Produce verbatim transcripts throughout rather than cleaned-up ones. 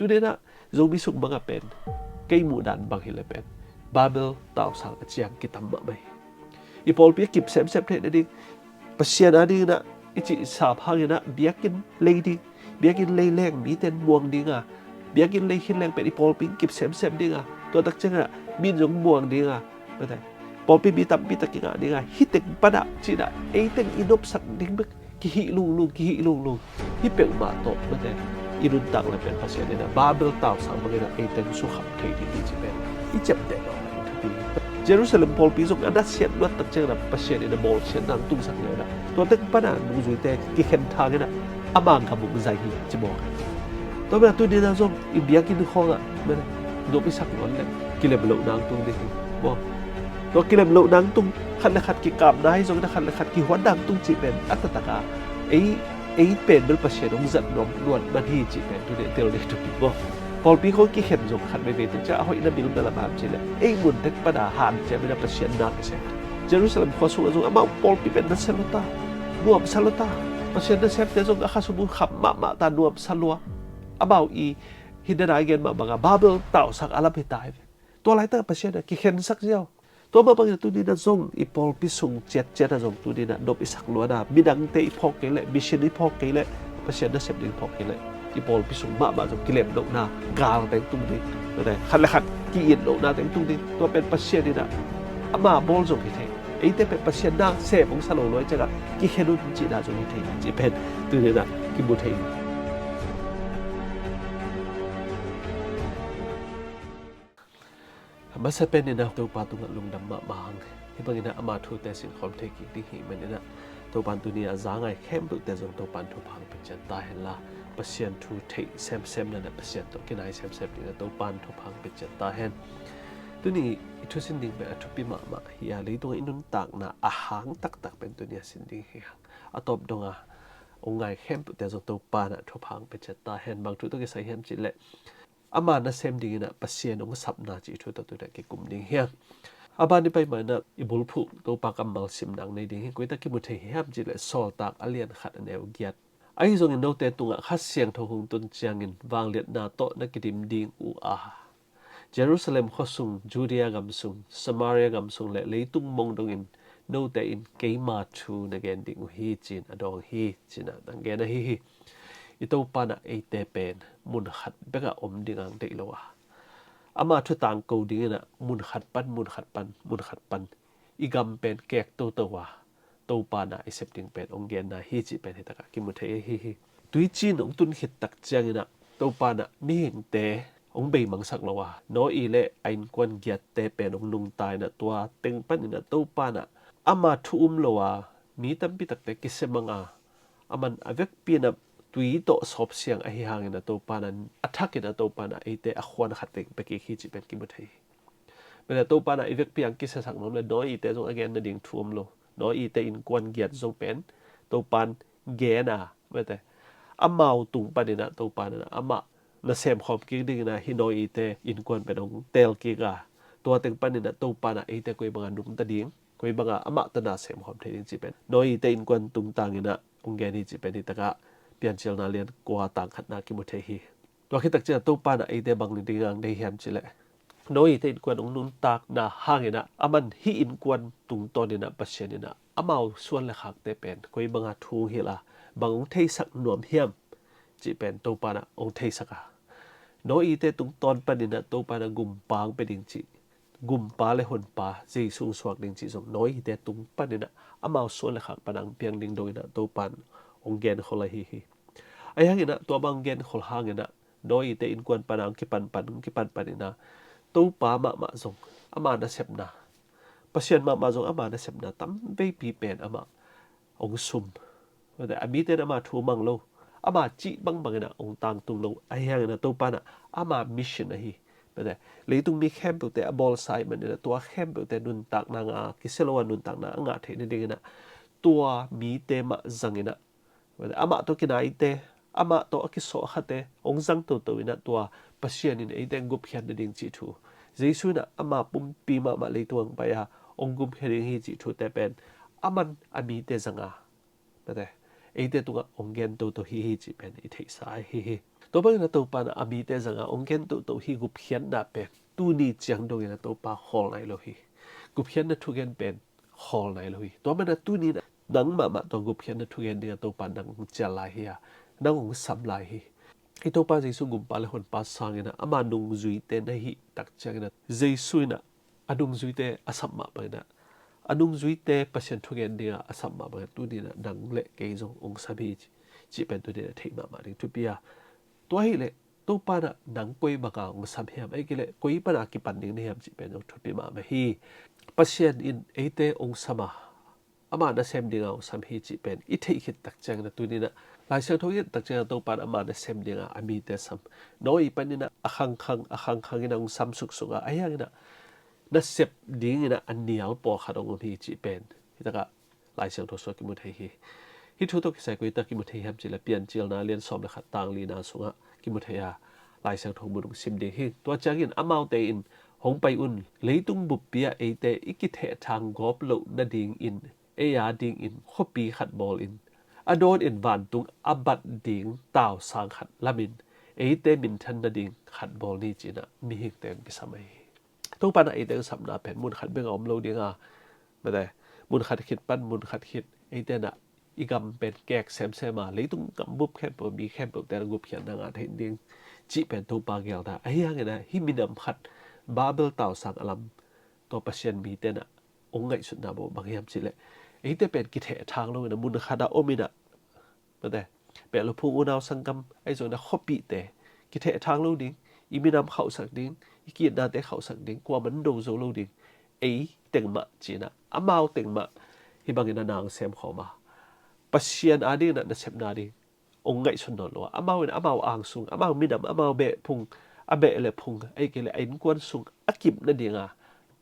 Tuni inah Zomi sung bangah pen kei muhdan bang hileh pen Babel tausang a ciang kitam mahmah hi. I pawlpi a kip semsem theih nading, Pasian a dinginah i cih sap hanginah biakinn lei ding, biakinn lei leng miten muang dinga, biakinn lei khin leng pen i pawlpi in kip semsem dinga, tua tak cianginah min zong muang dinga, mate, pawlpi mi tampi tak kingah dinga, hih teng panah cinah ei teng i nopsak ding bek kihih lunglung, kihih lunglung. Hih peuhmah tawh mate i nuntak le pen Pasian inah Babel tausang banginah ei teng sukham thei ding hi ci pen i ciapteh lo lai thupi. Jerusalem pawlpi zong a nasiat luat tak cianginah Pasian inah bawlsiatna tungsak le inah tua teng panah nungzuite kikhen thanginah ama gam ung zai hi ci mawk. Tua mah tuni inah zong i biakinn khawngah mate nuam i sak luat le kilem loh nang tung ding hi mawk. Tua kilem loh nang tung, khat le khat kikapna hi zongin a khat le khat kihuan nang tung cih pen a taktak a ei, ei pen bel Pasian hong zat nuam luat man hi cih pen tuni a tel ding thupi maw? Pawlpi khawng kikhen zong khat veivei tung ciah a hoihna bil bel a bang cih leh ei mun tek pana hanciam in a Pasian na kisem. Jerusalem khua sungah zong amau pawlpi pen nasia lo ta, nuamsa lo ta. Pasian nasemte zong a khasum uh kham mahmah ta, nuamsa lua. Amau i hih dana i gen mah banga Babel tausak a lam hi ta hi ve. Tua laitak Pasian a kikhensak ziau. Tua mah bangin a tuni na zong i pawlpi sung ciatciat a zong tuni na nop i sak luana, midangte i phawk kei leh, mission i phawk kei leh, Pasian nasep ding i phawk kei leh, i pawlpi sung mahmah zong kilemlohna gal teng tung ding. Khat le khat ki-it lohna teng tung ding. Tua pen Pasian in a ama bawl zong hi thei. Eite pen Pasian na sem hong sa lo luai ciangah kikhen un cihna zong hi thei. Cih pen tuni na kimu thei. A masa pen in a Topa tungah lungdam mahmah hang. Hih bangin a ama thute sinkhawm thei kik ding hih manin a Topa in tuni a za ngai khempeuhte zong Topa in thupha hong pia ciat ta henla, Pasian thu theih semsem na le Pasian tawh kinai semsem ding a Topa in thupha hong pia ciat ta hen. Tuni i thusin ding pen a thupi mahmah hi a, leitungah i nuntakna a hang taktak pen tuni a sin ding hi hang. A tawp donga hong ngai khempeuhte zong Topa in a thupha hong pia ciat ta hen. Bang thu tawh kisai hiam cih leh ama nasem dingin a Pasian hong sapna cih thu tawh tuni a kikum ding hi a. A ban i pai ma in a i bulphuh Topa kammal simna hong nei ding hi. Koi tak kimu thei hiam cih leh Sawltak a lian khat a neu giat. Ahi zongin note tungah Kha Siangtho hong tun ciangin vangliatna tawh na kidim ding uh a, Jerusalem khuasung, Judea gamsung, Samaria gamsung le leitung mong dongin note in keima thu na gen ding uh hi, ci-in a dawng hi, ci-in a nang gen ahi hi. I Topa in a eite pen mun khat bekah om ding ang deih lo a, ama thu tangko dingin a mun khat pan, mun khat pan, mun khat pan i gam pen kek toto a, Topa in a i sep ding pen hong genna hi cih pen hi takah kimu thei ahi hi. Tuicin hong tun khit tak ciangin a Topa in a mihingte hong beimangsak lo a, Noah le a innkuan giatte pen hong nungta in a tua teng panin a Topa in a ama thu um lo a mi tampi takte kisemang a, aman a vekpi in a tui tawh sawpsiang ahi hangin a Topa in a a thakin a Topa in a eite a khuan khat teng pia kik hi cih pen kimu thei hi. Mena Topa in a i vekpi ang kisiasak nuam le Noah te zong a gen nading thu om lo. Noah te innkuan giat zong pen Topa in gen a, mete, amau tung panin a Topa in a amah na semkhawm kik dingin a hih Noah te innkuan pen hong teel kik a, tua teng panin a Topa in a eite koi banga nungta ding, koi banga amah tawh na semkhawm thei ding cih pen Noah te innkuan tungtangin a hong gen hi cih pen hi takah Piancilna lian kua tang khatna kimu thei hi. Tua khit tak ciang Topa in a eite bang ni ding ang deih hiam cih leh, Noah te innkuan hong nuntakna hangin a aman hih innkuan tungtawnin a Pasian in a amau suan le khakte pen koi banga thu hong hilh a, bang hong theisak nuam hiam cih pen Topa in a hong theisak a, Noah te tungtawn panin a Topa in a gumpa hong pia ding cih, gumpa le honpa Jesu hong suak ding cih zong Noah te tung panin a amau suan le khak pan a hong piang ding dongin a Topa in hong genkhol ahi hi. Ahi hangin a tua bang genkhol hangin a Noah te innkuan pan a hong kipan pan, hong kipan panin a Topa mahmah zong ama nasepna, Pasian mahmah zong ama nasepna tam veipi pen amah hong sum. A mite in ama thu mang lo, ama cih bangbangin a hong tangtung lo. Ahi hangin a Topa in a ama mission ahi. Leitung mi khempeuhte a bawlsa ahih manin a tua khempeuhte nuntakna ngah a, kisia lo a nuntakna a ngah theih nadingin a tua mite mah zangin a, amah tawh kinaite, amah tawh a kisawhkhate hong zang toto in a tua Pasian in eite hong gupkhiat nading cih thu, Jesu in a ama pumpi mahmah leitung hong pai a hong gumkhia ding hi cih thute pen aman a mite zang a, mete, eite tungah hong gen toto hi hi cih pen i theihsa ahi hi. Tua bangin a Topa in a mite zangah hong gen toto hi gupkhiatna pen tuni ciang dongin a Topa khawl nai lo hi. Gupkhiatna thugen pen khawl nai lo hi. Tua manin a tuni in a nang mahmah tua gupkhiatna thugen dingah Topa nang hong cial lai hi a, nang hong sam lai hi. I Topa Jesu gumpa le honpa sangin a ama nungzuite na hih tak ciangin a Jesu in a a nungzuite a sap mah bangin a, a nungzuite Pasian thugen dingah a sap mah bangin a tuni in a nang le kei zong hong sam hi cih pen tuni in a theih mahmah ding thupi a. Tua ahih leh Topa in a nang koi banga hong sam hiam, ahih kei leh koi pana kipan ding na hiam cih pen zong thupi mahmah hi. Pasian in eite hong sam a, ama nasem dinga hong sam hi cih pen i theih khit tak ciangin a tuni in a Lai Siangtho i et tak ciangin a Topa in ama nasem dinga a mite sam. Noah i panin a a khangkhang a khangkhang in a hong sam suksuk a, ahi hangin a nasep dingin a a nial pawlkhat hong om hi cih pen hi takah Lai Siangtho sungah kimu thei hi. Hih thu tawh kisai koi tak kimu thei hiam cih leh Piancilna lian sawm le khat tang lina sungah kimu thei a, Lai Siangtho mun hong sim ding hi. Tua ciangin amaute in hong pai un, leitung buppi ah eite i kithehthang gawp loh nadingin ei a dingin khuapi khat bawlin, a dawnin vantung a bat ding tausang khat lamin eite minthan nading khat bawl ni ci-in a mihingte hong kisam ahi hi. Topa in a eite hong sapna pen mun khat bek a om lo ding a, mate, mun khat khit pan mun khat khit eite in a i gam pen kek semsem a, leitung gambup khempeuh, mi khempeuhte in a gupkhiatna ngah theih ding cih pen Topa geelna. Ahi hangin a hih minam khat Babel tausang a lam tua Pasian mite in a hong ngaihsutna bang hiam cih leh, eite pen kithehthang loin a mun khat ah om in a, mate, pehlo phung, unau sanggam, ahi zongin a khuapihte kithehthang lo ding, i minam khauhsak ding, i ki-itnate khauhsak ding, kuamah in do zo lo ding, ei teng mah ci-in a, amau teng mah hih bangin a na hong sem khawm a, Pasian a dingin a nasepna ding hong ngaihsun nawn lo a, amau in amau ang sung, amau minam, amau beh phung, a beh le phung, ahih kei leh a innkuan sung a kip nadinga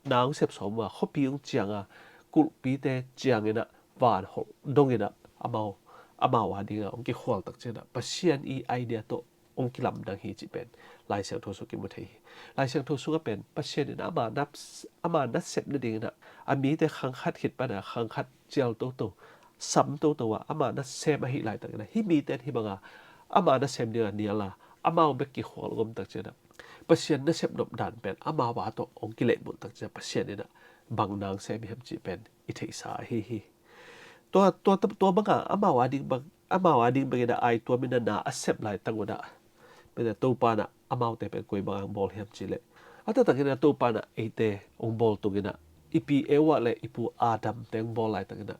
na hong sep sawm uh a, khuapi hong ciang a, kulhpite ciangin a, van hawh dongin a, amau, amau a dinga hong kikhual tak ciangin a Pasian i idea tawh hong kilamdang hi cih pen Lai Siangtho sungah kimu thei hi. Lai Siangtho sungah pen Pasian in ama na, ama nasep nadingin a, a mite khang khat khit pan a khang khat cial toto, sam toto a, ama nasem ahih laitakin a, hih mite in hih banga ama nasem dinga nial a, amau bek kikhual hong om tak ciangin a, Pasian nasep nop dan pen amau a tawh hong kilehbulh tak ciangin a, Pasian in a bang na hong sem hiam cih pen i theihsa ahi hi. Tua, tua, tua banga amau a ding bang, amau a ding bangin a aituamin a na a sep laitak un a, mate, Topa in a amaute pen koi banga hong bawl hiam cih leh, a taktakin a Topa in a eite hong bawl tungin a, i pi Eva le i pu Adam te hong bawl laitakin a,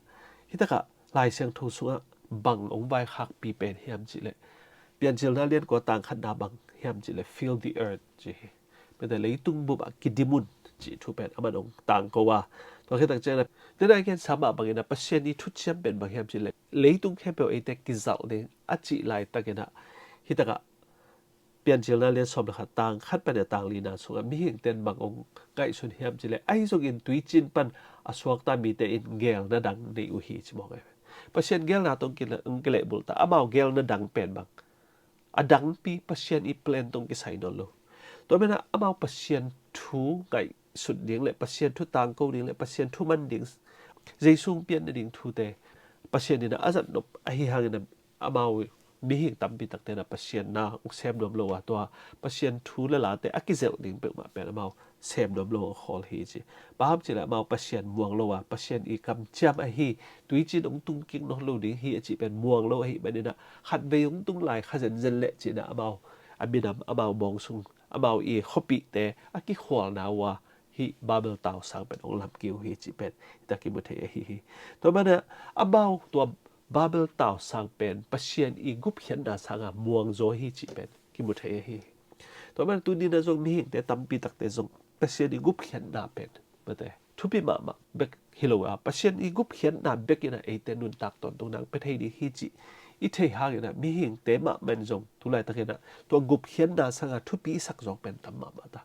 hih takah Lai Siangtho sungah bang hong vaikhakpi pen hiam cih leh, Piancilna lian kua tang khatna bang hiam cih leh, "Fill the earth," ci hi. Mate, leitung bup ah kidim un cih thu pen aman hong tangko a. Tua khit tak ciangin a, tu-in a i gensa mah bangin a Pasian i thuciam pen bang hiam cih leh, leitung khempeuh eite kizalh ding a cih laitakin a, hih takah Piancilna lian sawm le khat tang khat pan a tang lina sungah mihingte in bang hong ngaihsun hiam cih leh, ahi zongin tuicin pan a suakta mite in geelna dang nei uh hi ci mawk hi. Pasian geelna tawh hong kile-, hong kilehbulh ta, amau geelna dang pen bang, a dangpi Pasian i plan tawh hong kisai nawn lo. Tua manin a amau Pasian thu ngaihsut ding le Pasian thu tangko ding le Pasian thu man ding, Jesu hong pian nading thute Pasian in a a zat nop ahih hangin a, amau mihing tampi takte in a Pasian na hong sem nuam lo a, tua Pasian thu le late a kizelh ding peuhmah pen amau sem nuam lo a khawl hi ci. Bang hang hiam cih leh amau Pasian muang lo a, Pasian i kamciam ahi, tuicin hong tung kik nawn lo ding hi a cih pen muang lo ahih manin a, khatvei hong tung lai kha zenzen leh ci-in a amau a minam, amau bawng sung, amau i khuapihte a kikhualna uh a, hih Babel tausang pen hong lamkik uh hi cih pen hih takah kimu thei ahi hi. Tua manin a amau tua Babel tausang pen Pasian i gupkhiatna sanga muang zaw hi cih pen kimu thei ahi hi. Tua manin a tuni-in a zong mihingte tampi takte zong Pasian i gupkhiatna pen, mate, thupi mahmah bek hi lo a, Pasian i gupkhiatna bek in a eite nuntak tawntung nang pia thei ding hi cih i theih hangin a, mihingte mahmah in zong tu laitakin a tua gupkhiatna sanga thupi i sak zawk pen tam mahmah ta.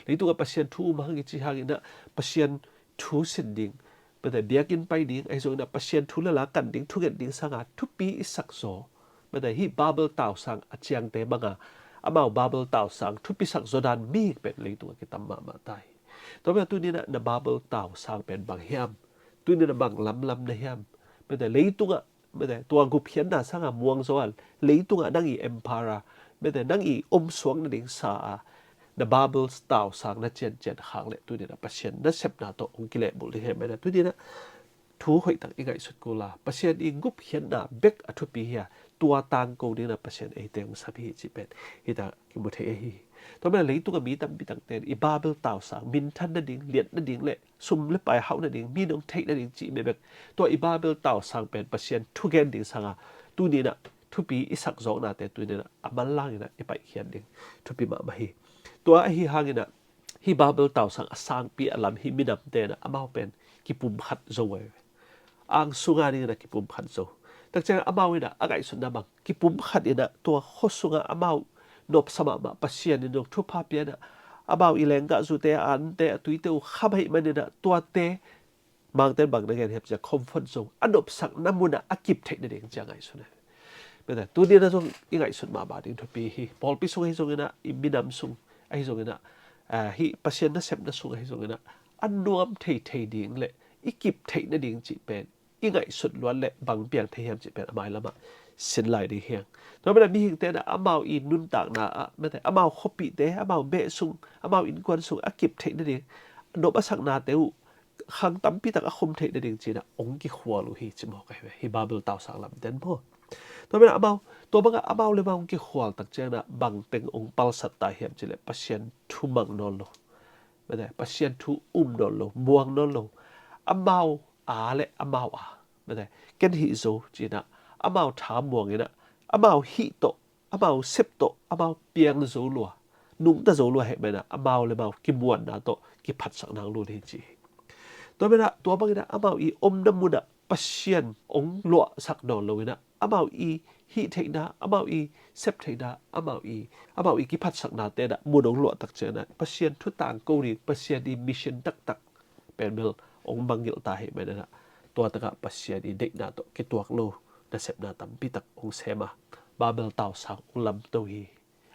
Leitungah Pasian thu um hang i cih hangin a, Pasian thu sin ding, mate, biakinn pai ding, ahi zongin a Pasian thu le la kan ding, thunget ding sanga thupi i sak zaw, mate, hih Babel tausang a ciangte banga amau Babel tausang thupi sak zaw dan mihing pen leitungah kitam mahmah ta hi. Tua manin a tuni-in a na Babel tausang pen bang hiam? Tuni-in a bang lamlam na hiam? Mate, leitungah Mete, tua gupkhiatna sanga muang zo a, leitungah nang i empire, mete, nang i omsuak nading sa a, na Babel tausang na ciancian khak le tuni-in ah Pasian nasepna tawh hong kilehbulh ding hi a, mete, tuni-in ah thu hoihtak i ngaihsut kul a, Pasian i gupkhiatna bek a thupi hi a, tua tangko dingin ah Pasian eite hong sam hi cih pen hita kimu thei ahi hi. Tua manin ah leitungah mi tampi takte in i Babel tausang, minthan nading, liat nading le sum le pai hauh nading, mi in hong theih nading cih bekbek, tua i Babel tausang pen Pasian thugen ding sanga tuni-in ah thupi i sak zawknate tuni-in ah a manlangin ah i paihkhiat ding thupi mahmah hi. Tua ahi hangin ah hih Babel tausang a sangpi a lam hih minamte in ah amau pen kipumkhat zo uh hi. Ang sunga dingin ah kipumkhat zo. Takciang amau in ah a ngaihsutna bang kipumkhat in ah tua khua sungah amau nopsa mahmah Pasian in zong thupha pia in ah amau i lenggahzute, a ante, a tuite uh kham ahih manin ah tuate Mangte'n bang na gen hiam cih leh comfort zone, a nopsakna munah a kip theih nading ci-a ngaihsun hi. Mete, tuni-in ah zong i ngaihsut mahmah ding thupi hi. Pawlpi sung ahi zongin ah, i minam sung ahi zongin ah, ah, hih Pasian nasepna sung ahi zongin ah, a nuam theithei ding le i kip theih nading cih pen i ngaihsut luat le bang piang thei hiam cih pen a mailamah sin lai ding hi hang. Tua manin ah mihingte in ah amau i nuntakna ah, mete, amau khuapihte, amau beh sung, amau innkuan sung a kip theih nading, nop a saknate uh khang tampi tak a khum theih nading ci-in ah hong kikhual uh hi ci mawk ahi ve. Hih Babel tausang lamte in maw. Tua manin ah amau, tua bangah amau le amau hong kikhual takciangin ah bang teng hong palsat ta hiam cih leh Pasian thu mang nawn lo. Mete, Pasian thu um nawn lo, muang nawn lo. Amau a le amau a, mete, ken hih zo ci-in ah amau tha muangin ah amau hih tawh, amau sep tawh, amau piang zo lua, nungta zo lua ahih manin ah amau le amau kimuanna tawh kiphatsak nang lua hi ci hi. Tua manin ah tua bangin ah amau i omna munah Pasian hong luahsak nawn lo in ah amau i hih theihna, amau i sep theihna, amau i, amau i kiphatsaknate in ah mun hong luah takciangin ah Pasian thu tangko ding, Pasian i mission taktak pen bel hong mangngilh ta ahih manin ah tua takah Pasian i deihna tawh kituak lo nasepna tampi tak hong sem a, Babel tausang hong lamto hi.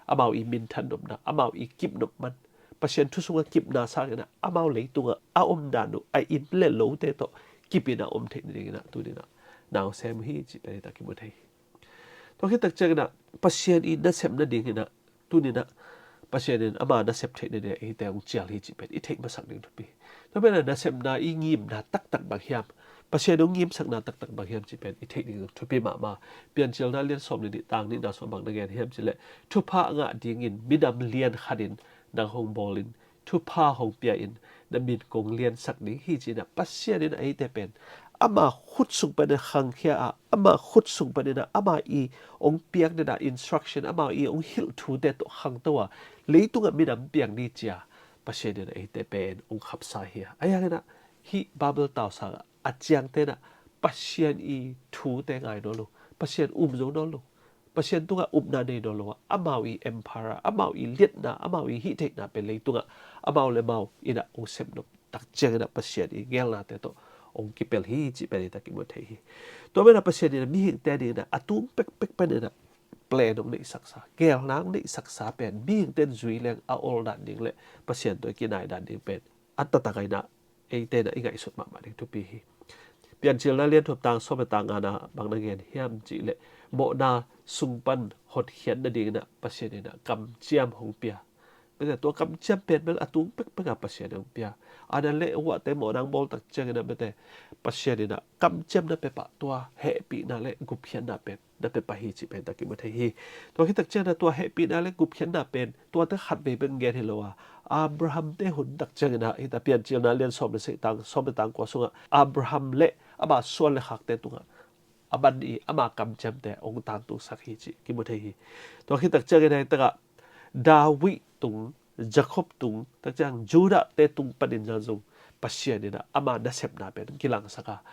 Amau i minthan nopna, amau i kip nop man, Pasian thu sungah kipna sangin ah amau leitungah a omdan uh, a inn le lote tawh kipin a om theih nadingin ah tuni-in ah na hong sem uh hi cih pen hita kimu thei hi. Tua khit takciangin ah Pasian i nasep nadingin ah tuni-in ah Pasian in ama nasep theih nading eite hong cial hi cih pen i theih masak ding thupi. Tua manin ah nasepna i ngimna taktak bang hiam, Pasian hong ngimsakna taktak bang hiam cih pen i theih ding thupi mahmah. Piancilna lian sawm le nih, tang nihna sungah bang na gen hiam cih leh, thupha a ngah dingin minam lian khat in nang hong bawl in, thupha hong pia in, na min kong liansak ding hi ci-in ah Pasian in eite pen ama khut sung panin khangkhia a, ama khut sung panin ah ama i hong piak den a instruction, ama i hong hilh thute tawh khangto a, leitungah minam piang ni ci-a Pasian in eite pen hong khapsa hi a. Ahi hangin ah hih Babel tausang ah a ciangte in ah Pasian i thute ngai nawn lo, Pasian um zo nawn lo, Pasian tungah upna nei nawn lo a, amau i empire, amau i liatna, amau i hih theihna pen leitungah amau le amau in ah hong sep nop takciangin ah Pasian i geelnate tawh hong kipel hi cih pen hita kimu thei hi. Tua manin ah Pasian in ah mihingte adingin ah a tung pekpek panin ah plan hong neihsaksa, geelna hong neihsaksa pen mihingte in zui leng a ol dan ding le Pasian tawh i kinai dan ding pen a taktak in ah eite in ah i ngaihsut mahmah ding thupi hi. Piancilna lian thum, tang sawm le tang ngana bang na gen hiam cih leh, mawhna sung pan hotkhiat nadingin ah Pasian in ah kamciam hong pia. Mete, tua kamciam pen bel a tung pekpek a Pasian in hong pia. Adam le Evate mawhna hong bawl takciangin ah, mete, Pasian in ah kamciam na pia pah, tua hehpihna le gupkhiatna pen na pia pah hi cih pen hita kimu thei hi. Tua khit takciangin ah tua hehpihna le gupkhiatna pen tuate khatvei pen gen hi lo a, Abraham-te hun takciangin ah hita Piancilna lian sawm le sagih, tang sawm le tang kua sungah Abraham le ama suan le khakte tungah a man i ama kamciamte hong tangtungsak hi cih kimu thei hi. Tua khit takciangin ah hih takah David tung, Jakob tung, takciang Judah-te tung panin zong Pasian in ah ama nasepna pen kilangsak a,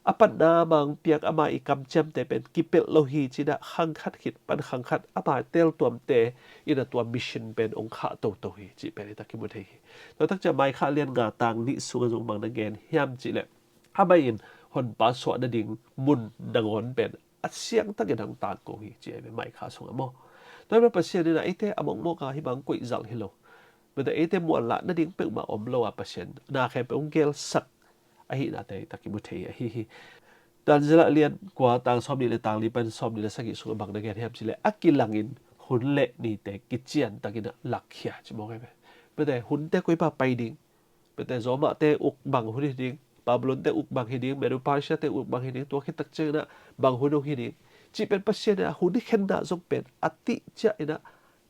a patna ama hong piak, ama i kamciamte pen kipelh lo hi ci-in ah khang khat khit pan khang khat ama teltuamte in ah tua mission pen hong khah toto hi cih pen hita kimu thei hi. Tua takciang Maikha lian nga, tang nih sungah zong bang na gen hiam cih leh, a mai in honpa suah nading mun nangawn pen a siangtakin hong tangko hi ci ahi ve, Maikha sungah maw. Tua ahih manin Pasian in ah eite a mawkmawk a hih bang koih zalh hi lo, mete, eite muanlah nading peuhmah om lo a, Pasian na khempeuh hong geelsak ahihnate hita kimu thei ahi hi. Daniel a lian kua tang sawm nih le tang li pan sawm nih le sagih sungah bang na gen hiam cileh a kilangin hun le nite kician takin a lakkhia ci mawk hi ve. Mete hunte koi pa pai ding. Mete Roma te uk bang hun hi ding, Babylon te uk bang hi ding, Medo Persia te uk bang hi ding, tua khit tak ciangin a bang hun hong hi ding. Cih pen Pasian in a hun khenna zong pen a tih ciah in a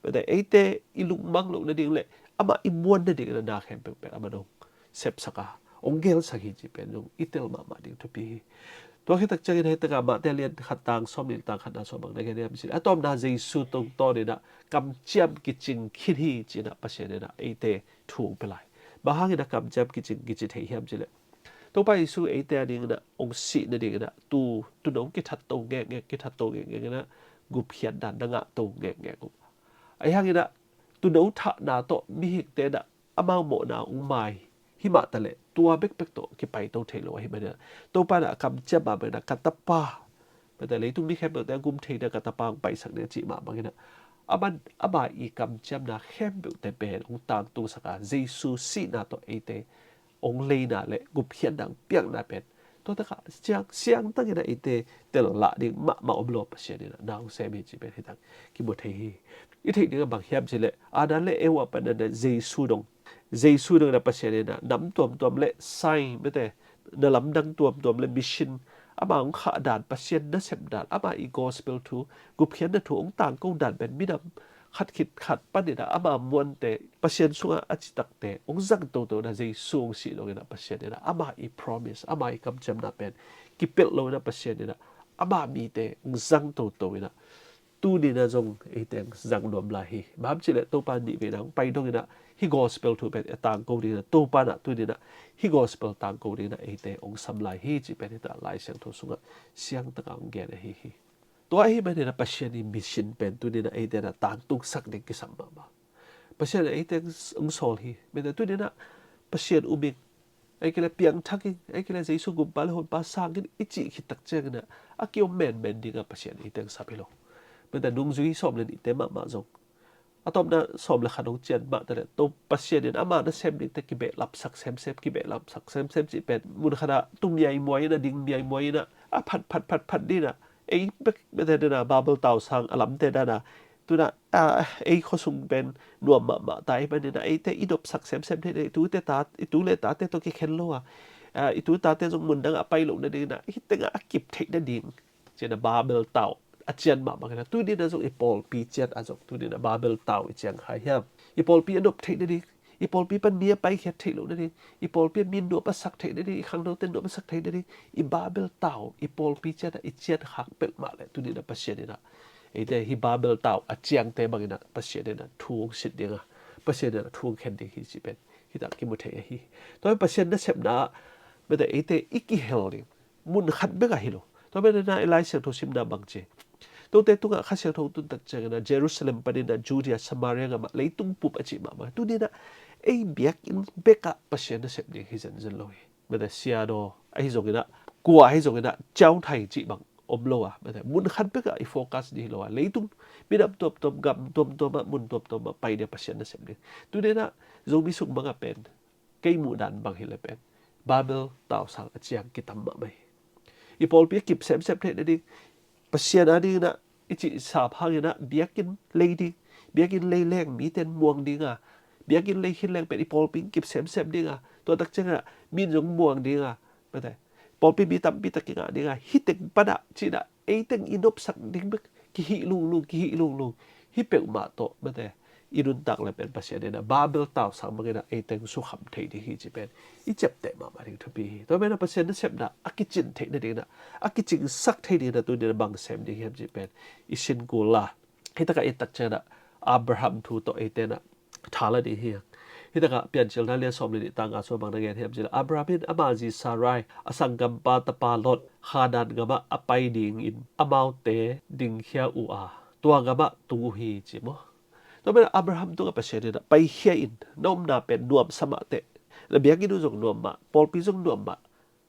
Mete eite i lungmang loh nading le amah i muan nading in a na khempeuh pen amah dong sepsak a hong gelsak hi cih pen zong i tel mahmah ding thupi hi. Tua khit tak ciangin hei takah Mate lian khat tang sawm nih le tang khatna sawm bang na gen hiam cileh a tawpna Jesu tungtawn in a kamciam kicing khin hi ci in a Pasian in a eite thu hong pia lai. Bang hangin a kamciam kicing kici thei hiam cileh Topa Jesu eite a dingin a hong sih nadingin a tu tuuno kithat to ngekngek, kithat to ngekngek in a gupkhiat dan na ngah to ngekngek uh. Ahi hangin a tuuno thahna tawh mihingte in a amau mawhna hong mai hi mah taleh tua bekbek tawh kipai to thei lo ahi manin a Topa in a kamciam mah bangin a ka tapa Mete leitung mi khempeuhte a gum theina ka tapa hong paisak ding a cih mah bangin a aman ama i kamciamna khempeuhte pen hong tangtungsak a Jesu sihna tawh eite hong leina le gupkhiatna hong piakna pen tua takah siang siangtangin a eite tel lah ding mahmah om lo Pasian in a na hong sem hi cih pen hi tak kimu thei hi. I theih ding a bang hiam cileh Adam le Eva pan a Jesu dong Jesu dong in a Pasian in a nam tuamtuam le sign mete na lamdang tuamtuam le mission ama hong khah dan, Pasian nasep dan, ama i gospel thu, gupkhiatna thu hong tangko dan pen minam khat khit khat panin a ama muante Pasian sungah a citakte hong zang toto in a Jesu hong sih dong in a Pasian in a ama i promise, ama i kamciamna pen kipelh lo in a Pasian in a ama mite hong zang toto in a Tuni in a zong eite hong zang nuam lai hi. Bang hang hiam cileh Topa nih vei in a hong pai dong in a hih gospel thu pen a tangko ding in a Topa in a tuni in a hih gospel tangko ding in a eite hong sam lai hi cih pen hi ta Lai Siangtho sungah siangtak a hong gen ahi hi. Tua ahih manin a Pasian i mission pen tuni in a eite in a tangtungsak ding kisam mahmah. Pasian in a eite hong sawl hi. Mete tuni in a Pasian um ing, ahih kei leh piangthak ing, ahih kei leh Jesu gumpa le honpa sang ing i cih khit tak ciangin a a kiom menmen ding a Pasian eite hong sap hi lo. Mete nungzui sawm le nihte mahmah zong a tawpna sawm le khat hong cian mah taleh to Pasian in ama nasem dingte kibehlapsak semsem, kibehlapsak semsem cih pen mun khat ah tu miaimuai in a ding miaimuai in a a phat phat phat phat ding in a ei bek mete ding in a Babel tau sang a lamte dan a tuna a ei khuasung pen nuam mahmah ta ahih manin a eite i nopsak semsem theih nading, i tute ta, i tu le tate tawh kikhen lo a, a, i tu tate zong mundang a pai loh nading in a hih tengah a kip theih nading ci-in a Babel tau a cian mah bangin a tuni in a zong i pawlpi ciat a zong tuni in a Babel tau i ciang kha hiam? I pawlpi a nop theih nading, i pawlpi pan mi a paikhiat theih loh nading, i pawlpi a mi nuam a sak theih nading, i khangnote nuam a sak theih nading, i Babel tau i pawlpi ciat a i cian khak peuhmah le tuni in a Pasian in a eite hih Babel tau a ciangte bangin a Pasian in a thu hong sit ding a, Pasian in a thu hong khen ding hi cih pen hih tak kimu thei ahi hi. Tua hi Pasian nasepna ah mete eite i kihel ding mun khat bek ah hi lo. Tua pen in a i Lai Siangtho simna bang ci, tote tungah Kha Siangtho tun tak ciangin a Jerusalem panin a Judea, Samaria gam ah leitung pup a cih mahmah. Tuni in a ei biakinn bek ah Pasian nasep ding hi zenzen lo hi. Mete siadaw ahi zongin a, kua ahi zongin a, ciauthai cih bang om lo a, mete mun khat bek ah i focus ding hi lo a, leitung minam tuamtuam, gam tuamtuam ah, mun tuamtuam ah pai ding a Pasian nasep ding. Tuni in a Zomi sung bang ah pen kei muhdan bang hi leh pen Babel tau sang a ciang kitam mahmah hi. I pawlpi a kip semsem theih nading, Pasian a dingin a i cih sap hangin a biakinn lei ding, biakinn lei leng mite in muang ding a, biakinn lei khin leng pen i pawlpi in kip semsem ding a, tua tak ciangin a mi in zong muang ding a, mete pawlpi mi tampi tak kingah ding a, hih teng pan ah ci-in a ei teng i nopsak ding bek kihih lunglung, kihih lunglung. Hih peuhmah tawh mete i nuntak le pen Pasian in a Babel tau sang bangin a ei teng sukham thei ding hi cih pen i ciapteh mahmah ding thupi hi. Tua pen a Pasian nasepna a kicin theih nading in a, a kicingsak thei ding in a tuni in a bang sem ding hiam cih pen i sin kul a, hih tak ah i tak ciangin a Abraham thu tawh eite in a tha la ding hi hang. Hih tak ah Piancilna lian sawm le nih tang nga sung bang na gen hiam cih leh Abraham in ama zi Sarai, a sanggampa tapa Lot, Kanaan gam ah a pai dingin amaute dingkhia uh a, tua gam ah tung uh hi ci maw? Tua pen Abraham tungah Pasian in a paikhia in, na omna pen nuamsa mah teh, na biakinn uh zong nuam mah, pawlpi zong nuam mah,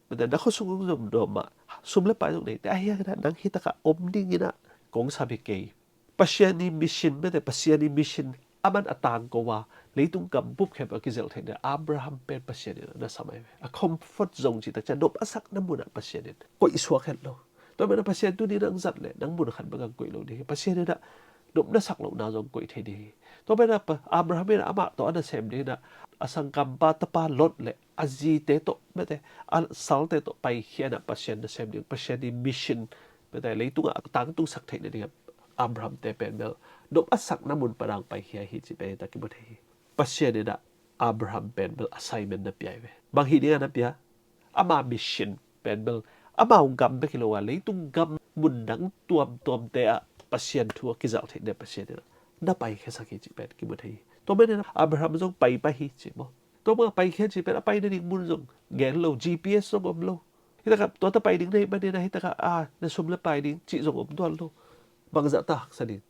mete na khuasung zong nuam mah, sum le pai zong nei teh, ahi hangin a nang hih tak ah om dingin a kong sap hi kei. Pasian i mission, mete Pasian i mission Aman a tangko a, leitung gam bup khempeuh a kizelh theih ding Abraham pen Pasian in a na sam ahi ve. A comfort zone cih takciang, nop a sakna munah Pasian in koih suak het lo. Tua manin a Pasian tuni nang zat leh nang mun khat bang ang koih lo ding hi. Pasian in a nop na sak lohna zong koih thei ding hi. Tua manin a Pa-, Abraham in a amah tawh a nasem ding in a, a sanggampa tapa Lot leh a zite tawh, mate, a salte tawh paikhia in a Pasian nasem ding, Pasian i mission, mate, leitungah a tangtungsak theih nading a Abraham te pen bel nop a sakna mun pan ang paikhia hi cih pen i tak kimu thei hi. Pasian in a Abraham pen bel assignment na pia hi ve. Bang hi ding a na pia? Ama mission pen bel amau gam bek hi lo a, leitung gam mun dang tuamtuamte ah Pasian thu a kizalh theih ding Pasian in a na paikhiasak hi cih pen kimu thei hi. Tua manin a Abraham zong paipai hi ci maw. Tua bang a paikhia cih pen a pai nading mun zong gen lo, G P S zong om lo. Hi takah tua ta pai ding na hih manin a hi takah a na sum le pai ding cih zong om tuan lo. Bangzah ta haksa ding.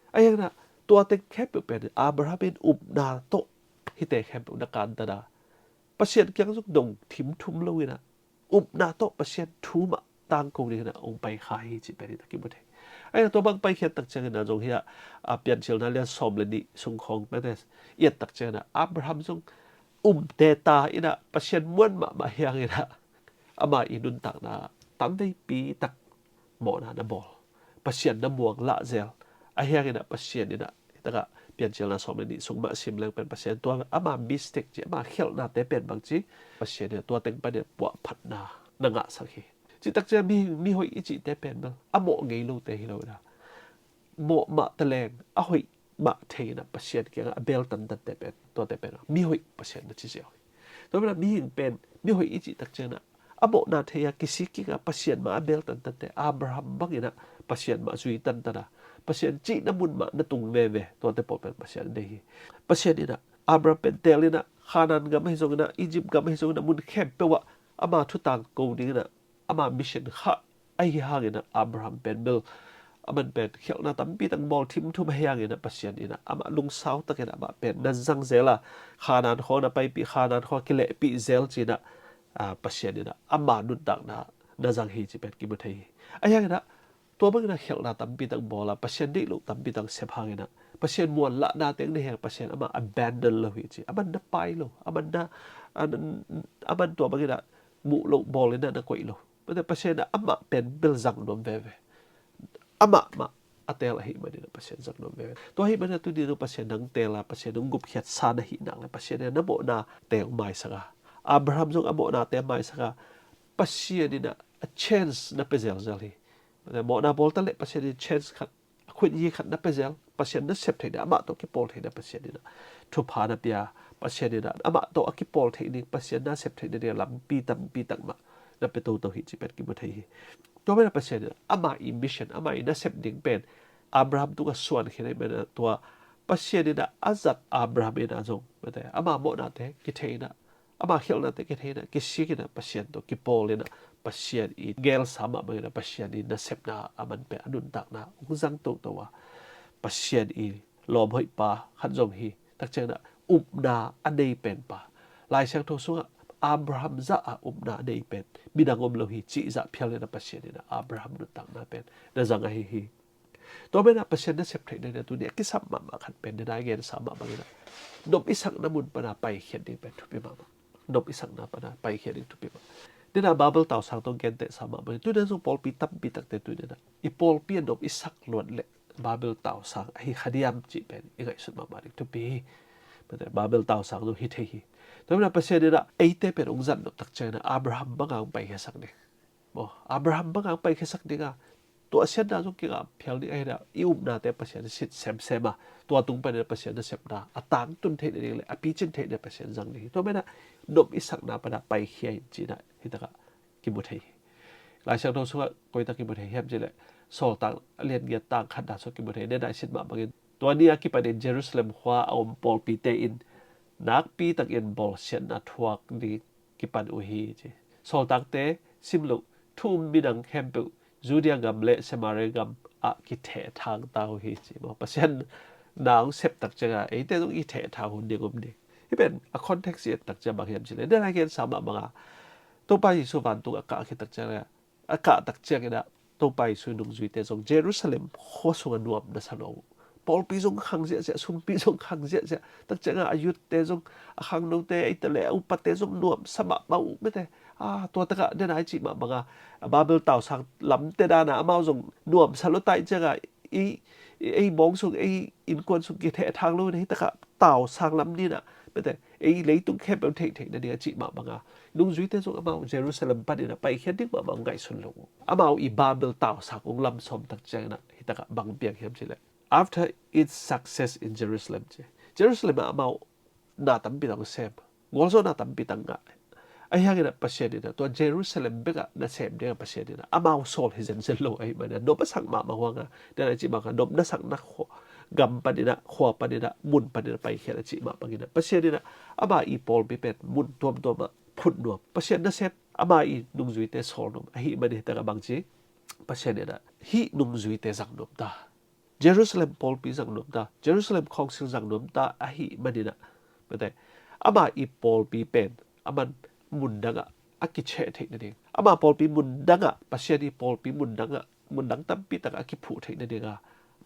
Ahi hangin a tua teng khempeuh pen Abraham in upna tawh hihte khempeuh na kantan a, Pasian kiang zong dong thim thum lo in a, upna tawh Pasian thu mah tangko ding in a hong pai kha hi cih pen i tak kimu thei. Ahi hangin a tua bang paikhiat takciangin a zong hi a, a Piancilna lian sawm le nih sung khawng pen i et takciangin a Abraham zong um teta in a Pasian muan mahmah hi hangin a ama i nuntakna tam veipi tak mawhna na bawl, Pasian na muang lah zel. Ahi hangin a Pasian in a hi takah Piancilna sawm le nih sung mah sim leng pen Pasian tua ama mistake ci, ama khialhnate pen bang ci, Pasian in a tua teng panin a puahphatna na ngahsak hi. Cih takciang mi, mi hoih i cihte pen bel a mawh ngei lote hi lo in a, mawh mah taleng a hoih mah thei in a Pasian kiangah a bel tantante pen, tuate pen a mi hoih Pasian na ci zel hi. Tua pen a mihing pen mi hoih i cih takciang a, a mawhna thei a kisik kik a Pasian mah a bel tantante, Abraham bangin a Pasian mah zui tantan a, Pasian cihna mun mah na tung veve, tuate pawl pen Pasian a deih hi. Pasian in a Abraham pen teel in a Khanaan gam ahi zongin a, Egypt gam ahi zongin a, mun khempeuh ah ama thu tangko ding in a ama mission khah ahi hangin a Abraham pen bel aman pen khialhna tampi tak bawl thimthum ahi hangin a Pasian in a amah lungsau takin a amah pen na zang zel a, Khanaan khua na paipih, Khanaan khua kilehpih zel ci-in a, a, Pasian in a ama nuntakna na zang hi cih pen kimu thei hi. Ahi hangin a tua bangin a khialhna tampi tak bawl a, Pasian deih loh tampi tak sep hangin a Pasian muan lahna teng na hi hang Pasian amah abandon lo hi ci. Aman na pai lo, aman na, a, aman tua bangin a muh loh bawl in a na koih lo. Mate, Pasian in a amah pen bel zang nuam veve. Amah mah a teel ahih manin a Pasian zang nuam veve. Tua ahih manin a tuni dong Pasian nang teel a, Pasian nang gupkhiatsa na hih nak leh Pasian in a na mawhna teng maisak a, Abraham zong a mawhna teng maisak a, Pasian in a, a chance na pia zelzel hi. Mate, mawhna bawl ta leh Pasian in chance khat, a khuit yi khat na pia zel, Pasian na sep theih ding, amah tawh kipawl theih ding Pasian in a thupha na pia, Pasian in a amah tawh a kipawl theih ding, Pasian na sep theih ding lampi tampi tak mah na pia toto hi cih pen kimu thei hi. Tua pen a Pasian in a ama i mission, ama i na sep ding pen Abraham tungah suan khin ahih manin a tua Pasian in a a zat Abraham in a zong, mate, ama mawhnate kithei in a, ama khialhnate kithei in a, kisik in a, Pasian tawh kipawl in a, Pasian i geelsa mah bangin a, Pasian i nasepna a man pen a nuntakna hong zang toto a, Pasian i lawm hoih pa khat zong hi. Takciang in a upna a nei pen pa, Lai Siangtho sungah Abraham zah a upna a nei pen midang om lo hi cih zah phial in a Pasian in a Abraham nuntakna pen na zang ahi hi. Tua manin a Pasian na sep theih nading a tuni a kisam mahmah khat pen, nidang a i gensa mah bangin a nop i sakna mun pan a paikhiat ding pen thupi mahmah. Nop i sakna pan a paikhiat ding thupi mah. Nidang a Bible tausang tawh gentehsa mah bangin tuni a zong pawlpi tampi takte tuni a i pawlpi a nop i sak luat leh Bible tausang ahi kha diam cih pen i ngaihsut mahmah ding thupi hi. Mate, Bible tausang zong hi thei hi. Tua manin a Pasian in a eite pen hong zat nop takciang in a Abraham bang a hong paikhiasak ding. Maw, Abraham bang a hong paikhiasak ding a, tuahsiatna zong kingah phial ding ahih leh i upnate Pasian sit semsem a, tua tung panin a Pasian nasepna a tangtun theih nading leh a picin theih nading a Pasian zang ding hi. Tua manin a nop i sakna pan a paikhia in ci-in a hi takah kimu thei hi. Lai Siangtho sungah koi tak kimu thei hiam cih leh Sawltak a lian giat tang khatna sungah kimu thei. Nidang a i sim mah bangin tua ni a kipanin Jerusalem khua a om pawlpite in nakpi takin bawlsiatna thuak ding kipan uh hi ci. Sawltakte sim loh thu um midang khempeuh Judea gam le Samaria gam ah kithehthang ta uh hi ci. Maw, Pasian na hong sep takciang a eite zong i thehthang hun ding om ding. Hih pen a context i et takciang bang hiam cih leh, nidang a i gensa mah bang a Topa Jesu vantung a kah khit takciang a, a kah takciang in a Topa Jesu nungzuite zong Jerusalem khua sungah nuam na sa lo uh. pawlpi zong khang ziahziah, sumpi zong khang ziahziah. Tak ciangah a youth te zong, a khangnote, eite le a upate zong nuamsa mahmah uh mete. A, tua takah dena i cih mah banga, a Babel tausang lamte dana amau zong nuamsa lua ta i ciangah, ei, ei bawng sung, ei innkuan sung kithehthang lo in, hih takah tausang lam ninah mete, ei leitung khempeuh theihtheih nading a cih mah banga, nungzuite zong amau Jerusalem paninah paikhiat ding mahmah hong ngaihsun lo uh. Amau i Babel tausang hong lamsawm tak cianginah hih takah bang piang hiam cihleh, "After its success in Jerusalem," ci. Jerusalem ah amau na tampi tak sem, gualzawhna tampi tak ngah. Ahi hanginah Pasian inah tua Jerusalem bekah nasem dingah Pasian inah amau sawl hi zenzen lo ahih maninah, nop a sak mahmah huanga, dena i cih mah kha, nop na sakna khua, gam paninah, khua paninah, mun paninah paikhiat a cih mah banginah Pasian inah ama i pawlpi pen mun tuamtuamah phut nuam. Pasian nasem, ama i nungzuite sawl nuam ahih manin hih takah bangci, Pasian inah hih nungzuite zang nuam ta, Jerusalem pawlpi zang nuam ta, Jerusalem khawngsil zang nuam ta ahih maninah, mete, ama i pawlpi pen aman mundangah a kicheh theih nading, ama pawlpi mundangah, Pasian i pawlpi mundangah, mundang tampi takah a kiphuh theih nadinga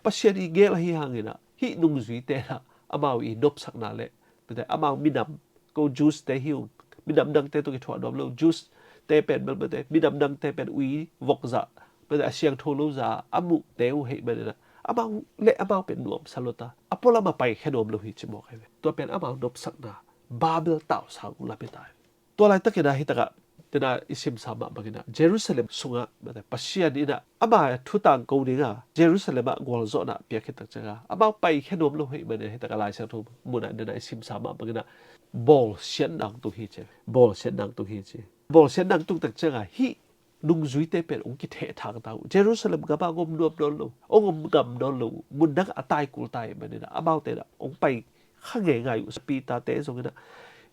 Pasian i gel ahi hanginah hih nungzuite inah amau i nopsakna le, mete, amau minam, ko Jews te hi ung, minam dangte tawh kithuah nuam lo, Jews te pen bel mete, minam dangte pen ui vokzah, mete, a siangtho lo za a muhte uh ahih maninah amau le amau pen nuamsa lua ta, a pualam a paikhia nuam lo hi ci mawk ahi ve. Tua pen amau nopsakna Babel tausang uh lam hi ta hi. Tua laitakinah hih takah dena i simsa mah banginah Jerusalem sungah, mete, Pasian inah ama thu tangko dinga Jerusalem ah gualzawhna piak khit tak cianga amau paikhia nuam lo ahih manin hih takah Lai Siangtho munah dena i simsa mah banginah bawlsiatna hong tung hi ci. Bawlsiatna hong tung hi ci. Bawlsiatna hong tung tak cianga hih nungzuite pen hong kithehthang ta uh. Jerusalem gamah hong om nuam nawn lo, hong om ngam nawn lo uh. Mundangah a taikul ta ahih maninah amaute inah hong pai kha ngeingai uh. Peter te zonginah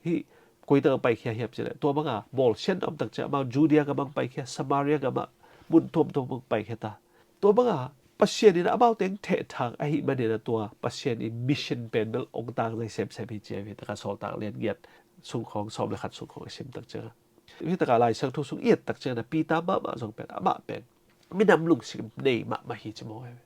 hih koi takah paikhia hiam cihleh, tua banga bawlsiatna om tak ciang amau Judea gamah hong paikhia, Samaria gamah, mun tuamtuam hong paikhia ta. Tua banga Pasian inah amaute hong thehthang ahih maninah tua Pasian i mission pen bel hong tangzai semsem hi ci ahi ve. Takah Sawltak lian giat sungkhawng, sawm le khat sungkhawng i sim tak ciangah, hih takah Lai Siangtho sung i et tak ciangah Peter mahmah zong pen, amah pen minam lungsim nei mahmah hi ci mawk ahi ve.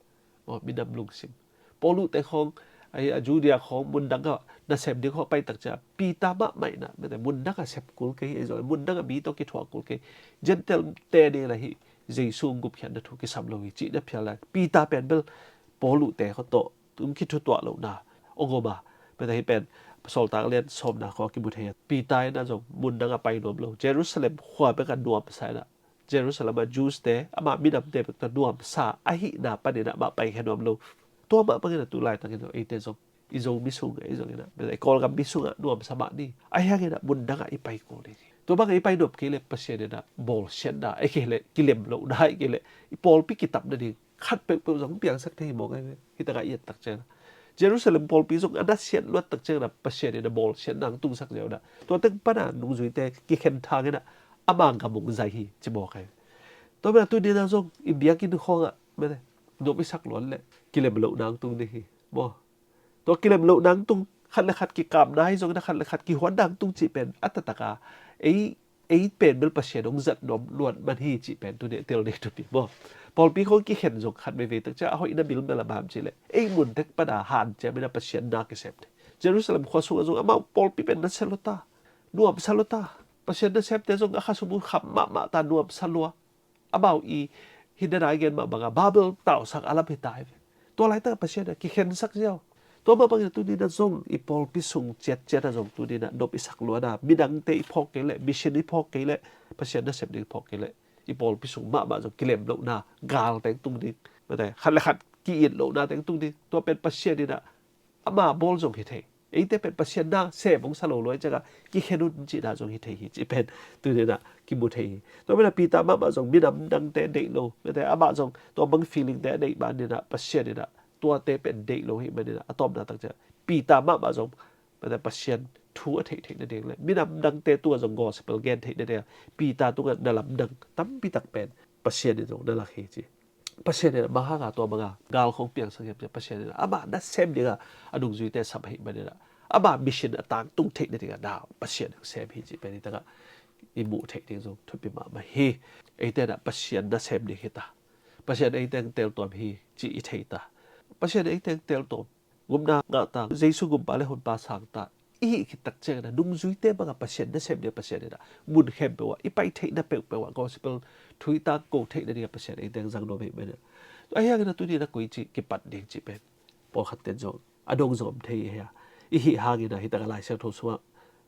Maw, minam lungsim. Paulu te khawng, a, a Judea khawng, mundangah nasem ding khawng a pai tak ciang Peter mahmah inah, mete, mundangah sep kul kei hi, ei zong mundangah mi tawh kithuah kul kei. Gentile te ding inah hih Jesu hong gupkhiatna thu kisam lo hi cih na phial lai. Peter pen bel Paulu te khawng tawh hong kithutuah lohna hong om a, mete, hih pen Sawltak lian sawmna khawng a kimu thei hi. Peter inah zong mundangah pai nuam lo, Jerusalem khua bekah nuamsa inah, Jerusalem a Jews te, amah minamte bek tawh nuamsa ahihna paninah amah paikhia nuam lo. Tua mah banginah tu laitakin zong eite zong, i Zomi sungah, ei zonginah, mete, i Kawlgam mi sungah nuamsa mah ni. Ahi hanginah mundangah i pai kul ding hi. Tua bangah i pai nop kei leh Pasian inah bawlsiatna, ei kei leh kilem lohna, ei kei leh i pawlpi kitap nading khat peuhpeuh zong piangsak thei hi mawk ahi ve. Hih takah i et tak ciangah Jerusalem pawlpi zong a nasiat luat tak ciangah Pasian inah bawlsiatna hong tungsak ziau inah, tua teng pana nungzuite kikhen thang inah ama gam hong zai hi ci mawk ahi ve. Tua mah tuni inah zong i biakinn khawngah, mete, nop i sak luat leh kilem lohna hong tung ding hi. Maw, tua kilem lohna hong tung, khat le khat kikapna hi zongin a khat le khat kihuatna hong tung cih pen a taktak a, ei, ei pen bel Pasian hong zat nuam luat man hi cih pen tuni a tel ding thupi maw. Pawlpi khawng kikhen zong khat veivei tak ciang a hoihna bil bel a bang hiam cih leh ei mun tek pan a hanciam in a Pasian na kisem ding. Jerusalem khua sungah zong amau pawlpi pen nasia lua ta, nuamsa lua ta. Pasian nasemte zong a khasum uh kham mahmah ta, nuamsa lua. Amau i hih dena i gen mah bangah Babel tausak a lam hi ta hi ve. Tua laitak Pasian a kikhensak ziau. Tua mah bangin a tuni in a zong i pawlpi sung ciatciat a zong tuni in a nop i sak luat a, midangte i phawk kei leh, mission i phawk kei leh, Pasian nasem ding i phawk kei leh, i pawlpi sung mahmah zong kilem lohna gal teng tung ding. Mate, khat le khat ki-it lohna teng tung ding. Tua pen Pasian in a ama bawl zong hi thei. Eite pen Pasian nasem hong sa lo lua i ciangah kikhen un cihna zong hi thei hi cih pen tuni in a kimu thei hi. Tua pen a Peter mahmah zong minam dangte deih lo, mate, amah zong tua bang feelingte a neih manin a Pasian in a tuate pen deih lo hi manin a, a tawpna tak ciang Peter mahmah zong, mate, Pasian thu a theih theih nading le minam dangte tungah zong gospel gen theih nading a Peter tungah na lamdang tampi tak pen Pasian in zong na lak hi ci. Pasian in a bang hanga tua banga gal khong piangsak hiam cih leh Pasian in a ama nasem dinga a nungzuite sam ahih manin a ama mission a tangtung theih nadinga na Pasian in sem hi cih pen hi takah i muh theih ding zong thupi mahmah hi. Eite in a Pasian nasem ding hi ta. Pasian eite in teltuam hi cih i thei ta. Pasian in ei teng teltawm, gupna ngahta, Jesu gumpa le honpa sangta i hih khit tak ciangin a, nungzuite bangah Pasian nasem ding a, Pasian in a mun khempeuh ah, i pai theihna peuhpeuh ah, gospel thu i tangko theihna ding a Pasian ei teng zang nuam hi mah hi. Ahi hangin a tuni in a koi ci kipat ding cih pen pawlkhat ten zong a dong zong om thei hi a. I hih hangin a hi tak a Lai Siangtho sungah,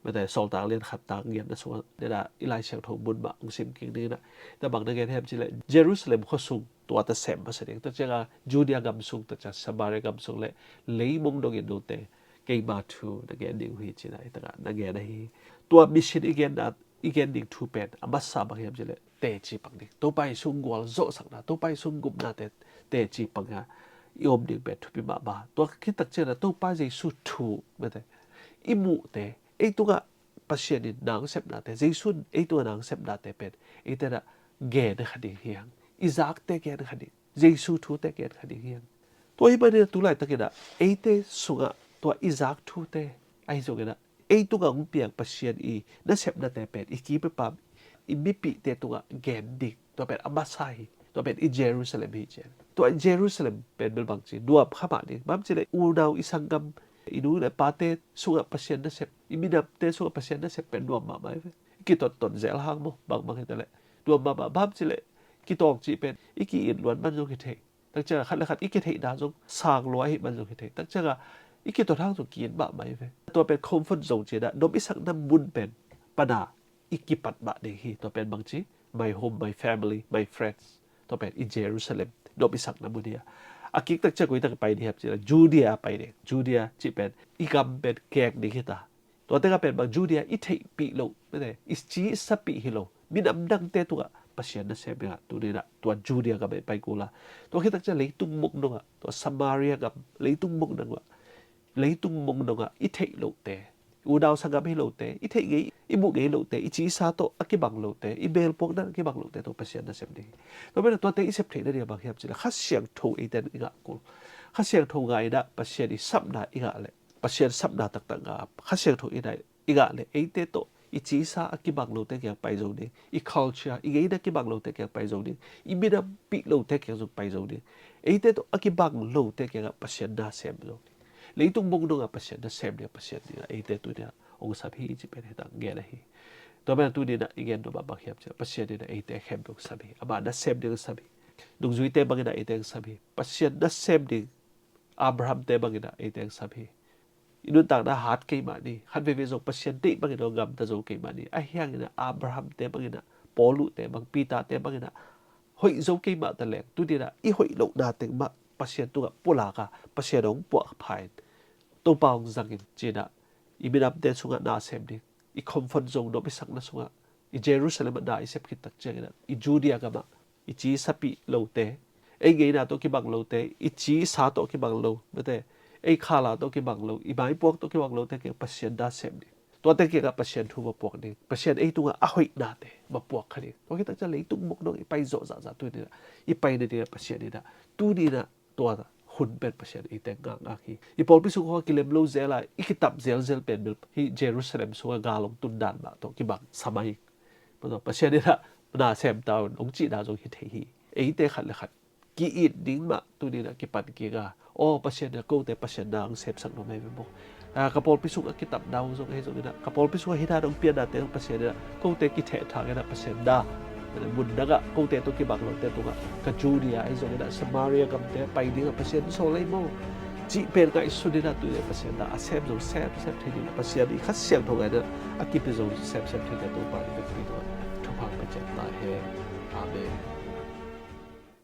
mate, Sawltak lian khat tak ngiatna sungah, nena i Lai Siangtho mun mah hong sim kik ding in a, tua bang na gen hiam cih leh Jerusalem khua sung tua ta sem masa ding, tua ciangah Judea gam sung, tua ciang Samaria gam sung le leimong dongin note keima thu na gen ding uh hi ci-in a, hi tak a na gen ahi. Tua mission i genna, i gen ding thu pen a masa bang hiam cih leh teci pang ding. Topa Jesu gualzawhsakna, Topa Jesu gupnate teci pang a i om ding pen thupi mahmah. Tua khit tak ciangin a Topa Jesu thu, mate, i muhte, ei tungah Pasian in na hong sepnate, Jesu in ei tungah na hong sepnate pen eite in a gen kha ding hi hang. I zakte gen kha ding, Jesu thute gen kha ding hi hang. Tua ahih manin a tu laitakin a eite sungah tua i zak thute ahi zongin a, ei tungah hong piang Pasian i nasepnate pen i kipipa, i mipihte tungah gen ding, tua pen a masa hi. Tua pen i Jerusalem hi ci. Tua i Jerusalem pen bel bang ci, nuam kha mah ding. Bang hiam cih leh unau, i sanggam, i nu le pate sungah Pasian nasep, i minamte sungah Pasian nasep pen nuam mahmah hi ve. I kitottot zel hang maw, bangbang hi ta leh nuam mahmah. Bang hiam cih leh kitawng cih pen i ki-it luat man zong hi thei. Tak ciang khat le khat i kitheihna zong sang lua ahih man zong hi thei. Tak ciang a i kitot hang zong ki-it mahmah hi ve. Tua pen comfort zone ci-in a, nop i sakna mun pen pan a i kipat mah ding hi. Tua pen bang ci, my home, my family, my friends. Tua pen i Jerusalem, nop i sakna mun hi a. A kik tak ciang koi tak pai ding hiam cih leh Judea pai ding. Judea cih pen i gam pen kek ding hi ta. Tua tengah pen bang Judea i theihpih loh, mate, i cisapih hi lo minam dangte tungah Pasian nasem ding a, tuni in a tua Judea gam ah i pai kul a, tua khit tak ciang leitung mong dongah, tua Samaria gam, leitung mong dongah, leitung mong dongah i theih lohte, unau sanggam hi lote, i theih ngei, i muh ngei lohte, i cisa tawh a kibang lote, i belpuakna a kibang lohte tawh Pasian nasem ding. Tua pen a tuate i sep theihna ding a bang hiam cih leh Kha Siangtho eite in i ngah kul. Kha Siangtho ngah in a Pasian i sapna i ngah leh, Pasian sapna taktak ngah, Kha Siangtho i ngah, i ngah leh eite tawh i cisa a kibang lote kiang pai zo ding, i culture, i ngeina kibang lote kiang pai zo ding, i minampih lote kiang zong pai zo ding. Eite tawh a kibang lote kiangah Pasian nasem zo ding. Leitung mong dongah Pasian nasem ding a, Pasian in a eite tuni in a hong sap hi cih pen hi tak gen ahi. Tua pen a tuni in a i gen nuam mah bang hiam cih leh Pasian in a eite khempeuh hong sap hi. Amah nasem ding hong sap hi. Nungzuite bangin a eite hong sap hi. Pasian nasem ding Abraham-te bangin a eite hong sap hi. I nuntakna hat kei mah ni. Khat veivei zong Pasian deih bangin a gamta zo kei mah ni. Ahi hangin a Abraham-te bangin a, Paulu-te bang, Peter-te bangin a hoih zo kei mah ta leng, tuni in a i hoih lohna teng mah Pasian tungah pulak a, Pasian hong puah pha in, Topa hong zang in ci-in a, i minamte sungah na sem ding, i comfort zone, nop i sakna sungah, i Jerusalem ah na i sep khit tak ciangin a, i Judea gam ah i cisapih lote, ei ngeina tawh kibang lote, i cisa tawh kibang lo, mate, ei khala tawh kibang lo, i maipuak tawh kibang lote kiang Pasian na sem ding. Tuate kiangah Pasian thu va puak ding. Pasian ei tungah a hoihnate va puak kha ding. Tua khit tak ciang leitung mong dong i pai zawh zahzah tuni in a, i pai nading a Pasian in a, tuni in a tua hun pen Pasian eite ngakngak hi. I pawlpi sung khawng a kilem lo zel a, i kitap zelzel pen bel hih Jerusalem sungah gal hong tun dan mah tawh kibang sa mai hi. Pasian in a na sem ta un hong cihna zong hi thei hi. Eite khat le khat ki-it ding mah tuni in a kipan kik a, aw, Pasian in a kote Pasian na hong semsak nuam hi ve maw. Ah, ka pawlpi sung a kitapna uh zong ahi zongin a, ka pawlpi sung a hih dan hong pianna teng Pasian in a kote kithehthang in a Pasian na, mun dang ah kote tawh kibang lote tungah, ka Judea ahi zongin a Samaria gamte pai ding a Pasian sawl lai maw, cih pen ngaihsun in a, tuni a Pasian na a sem zong semsem thei ding a, Pasian i Kha Siangtho ngah in a a kipia zong semsem thei ding a Topa in a vekpi tungah thupha pia ciat ta hen. Amen.